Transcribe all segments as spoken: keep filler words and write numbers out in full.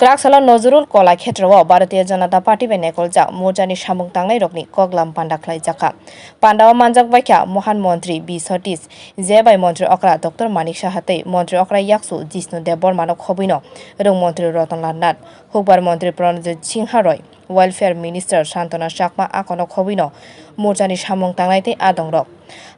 Kwrak salo Nazrul Kala Khetrao Bharatiya Janata Party bai naikoljak morchani samung tangnairokni koklam panda khlaijakha. Pandao manjak baikha Mohan Montri B Satish, jebai Montri Okra Doctor Manik Saha tei Montri Okra Yaksu Jishnu Debbarmano khobwino rwng Montri Ratan Lal Nath, Hukbar Montri Pranajit Singha Roy, Welfare Minister Santana Chakma akono khobwino morchani samung tangnai tei adongrok.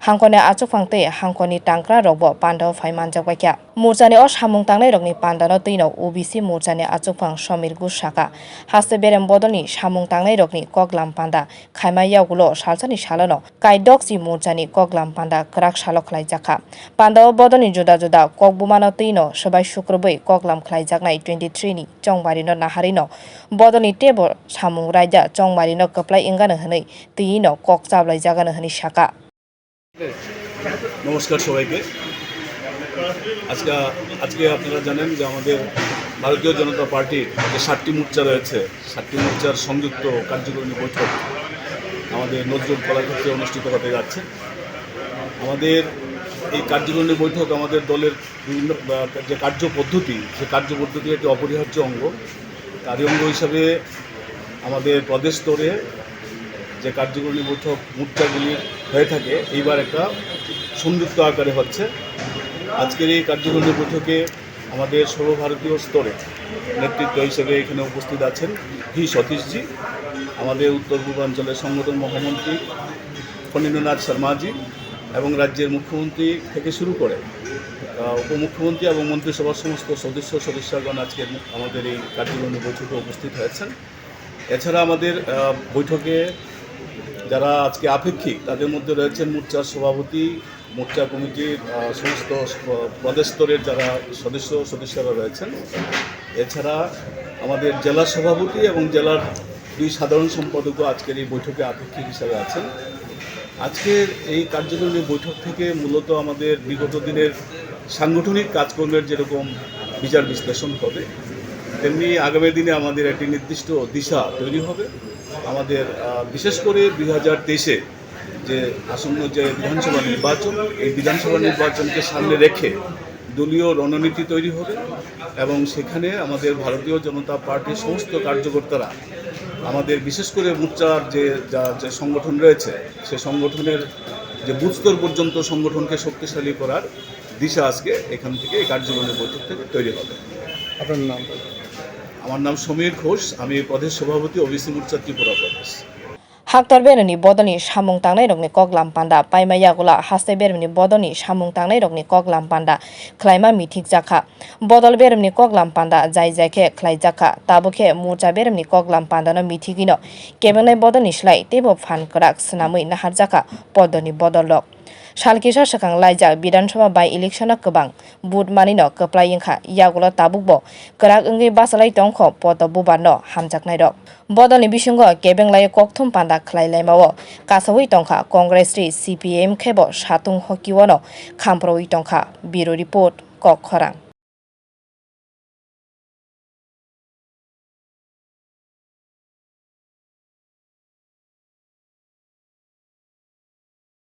Hangkoni achukphang tei hangkoni tangkrarokbo pandao phai manjak baikha. Morchani o samung tangnairokni pandano twino O B C morchani achukphang Samir Ghosh sakha. Haste berem bodolni samung tangnairokni koklam panda khaima yagulo salsani salono kaidokchi morchani koklam panda kwrak salo khlaijakha. Pandao bodolni juda juda kokbumano twino swbai sukrubwi koklam khlaijaknai twenty three ni chongbarino naharino bodolni teibo samung raida chongbarino kwplai wngano hwnwi twino kok chablaijagano hwnwi sakha. নমস্কার সবাইকে। আজকে আজকে আপনারা জানেন যে আমাদের ভারতীয় জনতা পার্টির যে সাতটি মোর্চা রয়েছে, সাতটি মোর্চার সংযুক্ত কার্যকরী বৈঠক আমাদের নজরুল কলাক্ষেত্রে অনুষ্ঠিত হতে যাচ্ছে। আমাদের এই কার্যকরী বৈঠক আমাদের দলের বিভিন্ন আহ, যে কার্যপদ্ধতি, সে কার্যপদ্ধতির একটি অপরিহার্য অঙ্গ। তারই অঙ্গ হিসাবে আমাদের প্রদেশ স্তরে যে কার্যকরী বৈঠক মোর্চাগুলি হয়ে থাকে, এইবার একটা সংযুক্ত আকারে হচ্ছে। আজকের এই কার্যকরী বৈঠকে আমাদের সর্বভারতীয় স্তরে নেতৃত্ব হিসেবে এখানে উপস্থিত আছেন ভি সতীশজি, আমাদের উত্তর পূর্বাঞ্চলের সংগঠন মহামন্ত্রী ফণীন্দ্রনাথ শর্মাজি এবং রাজ্যের মুখ্যমন্ত্রী থেকে শুরু করে আহ, উপমুখ্যমন্ত্রী এবং মন্ত্রিসভার সমস্ত সদস্য সদস্যগণ আজকে আমাদের এই কার্যকরী বৈঠকে উপস্থিত হয়েছেন। এছাড়া আমাদের আহ, বৈঠকে যারা আজকে আপেক্ষিক, তাদের মধ্যে রয়েছেন মোর্চার সভাপতি, মোর্চা কমিটির আহ, সমস্ত স- প্রদেশ স্তরের যারা সদস্য সদস্যরা রয়েছেন। এছাড়া আমাদের জেলা সভাপতি এবং জেলার দুই সাধারণ সম্পাদকও আজকের এই বৈঠকে আপেক্ষিক হিসাবে আছেন। আজকের এই কার্যকরী বৈঠক থেকে মূলত আমাদের বিগত দিনের সাংগঠনিক কাজকর্মের যেরকম বিচার বিশ্লেষণ হবে, তেমনি আগামী দিনে আমাদের একটি নির্দিষ্ট দিশা তৈরি হবে। আমাদের আহ, বিশেষ করে দুই হাজার তেইশে যে আসন্ন যে বিধানসভা নির্বাচন, এই বিধানসভা নির্বাচনকে সামনে রেখে দলীয় রণনীতি তৈরি হবে এবং সেখানে আমাদের ভারতীয় জনতা পার্টির সমস্ত কার্যকর্তারা আমাদের বিশেষ করে মোর্চার যে যা যে সংগঠন রয়েছে, সে সংগঠনের যে বুথ স্তর পর্যন্ত সংগঠনকে শক্তিশালী করার দিশা আজকে এখান থেকে এই কার্যকরী বৈঠক থেকে তৈরি হবে। আপনার নাম? আমার নাম সমীর ঘোষ, আমি প্রদেশ সভাপতি ওবিসি মোর্চা ত্রিপুরা প্রদেশ। Haktor beremni bodolni samung tangnairokni koklam panda paima yagulo haste beremni bodolni samung tangnairokni koklam panda khlaima mithikjakha. Bodol beremni koklam panda jai jai khe khlaijakha, tabuk khe morcha beremni koklam pandano mithigwino kebengnai bodolni slai teibo phan kwrak swnamwi naharjakha podoni bodolrok. Sal kisa swkang laijak Bidhan Sabha by election-o kwbang vote manwino kwplai wngkha, yagulo tabukbo kwrak wngwi bachalai tongkho poto bubarno hamjaknairok. Bodolni bisingo kebenglai kokthum panda khlai laimao kasaui tongkha Congress tei C P I M khebo satung hokiwano khamproui tongkha. Bureau Report, Kok Khorang.